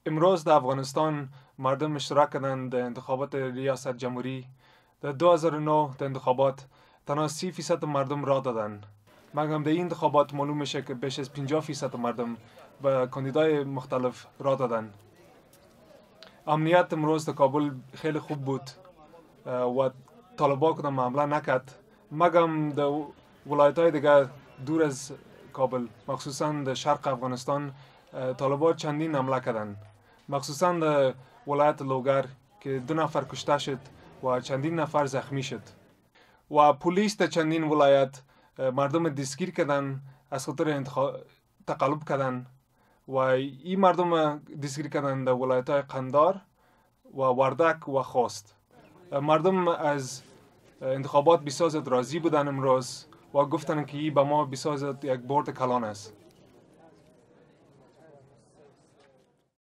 امروز در افغانستان مردم اشتراک کردند در انتخابات ریاست جمهوری. در 2009 در انتخابات تنها 30% مردم را دادن، مگم در این انتخابات معلوم میشه که بیش از 50% مردم به کاندیدای مختلف را دادن. امنیت امروز در کابل خیلی خوب بود و طالبا کدام حمله نکرد، مگم در ولایت های دیگه دور از کابل، مخصوصا در شرق افغانستان، طالبا چندین حمله کردن، مخصوصا در ولایت لوگر که 2 نفر کشته شد و چندین نفر زخمی شد. و پلیس در چندین ولایت مردم دستگیر کردن از خاطر تقلب کردن و این مردم دستگیر کردن در ولایت های قندار و وردک و خوست. مردم از انتخابات بسیار زیاد راضی بودن امروز و گفتن که این به ما بسیار زیاد یک برد کلان است.